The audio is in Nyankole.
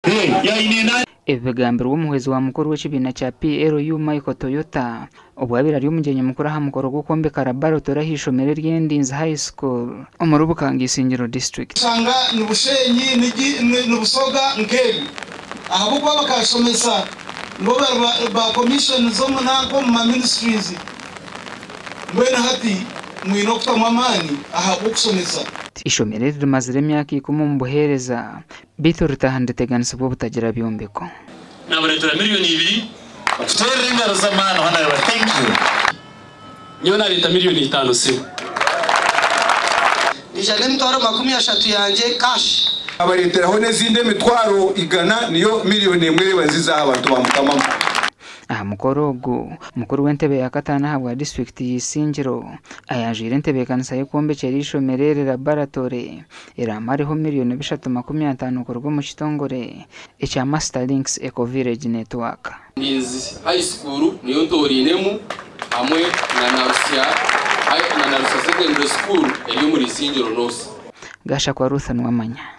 Ebi bigambirwe omuhwezi wa mukuru w'ekibiina kya PLU Michael Toyota obu abaire ari omugyenyi mukuru aha mukoro gw'okwombeka laboratory aha ishomero ery'Endinzi High School omuri Bukanga Isingiro District. Oshanga ni Bushenyi ni Busoga nk'ebyo ahabw'okuba bakashomesa nibo bari ba commissions omu nanka omu ma ministries mbwenu hati mwine okutamu amaani ahabw'okushomesa. Ishomero eri rimazire emyaka ikumi omu buheereza beitu ritaaha niriteganisibwa obutagira byombeko. Nabareetera 2,000,000. Batuteerere engaro z'amaani Honourable. Thank you. Nyowe nareeta 5,000,000 sebo. Nyija n'emitwaro 30 yangye cash. Abareeteraho n'ezindi 100,000 niyo 1,000,000 reeba nziza aha bantu ba Mukama. Aha mukoro ogu, mukuru w'entebe ya kataano ahabwa disiturikiti ya Isingiro ayanjwire entebeekanisa y'okwombekyera eishomero eri laboratory eraamareho 350,000,000 kuruga omu kitongore ekya Master Links Eco Village Network. Ndinzi High School niyo ntooriinemu hamwe na Narusya na Narusya Secondary School eri omuri Isingiro North. Gashakwa Ruth Nuwamanya.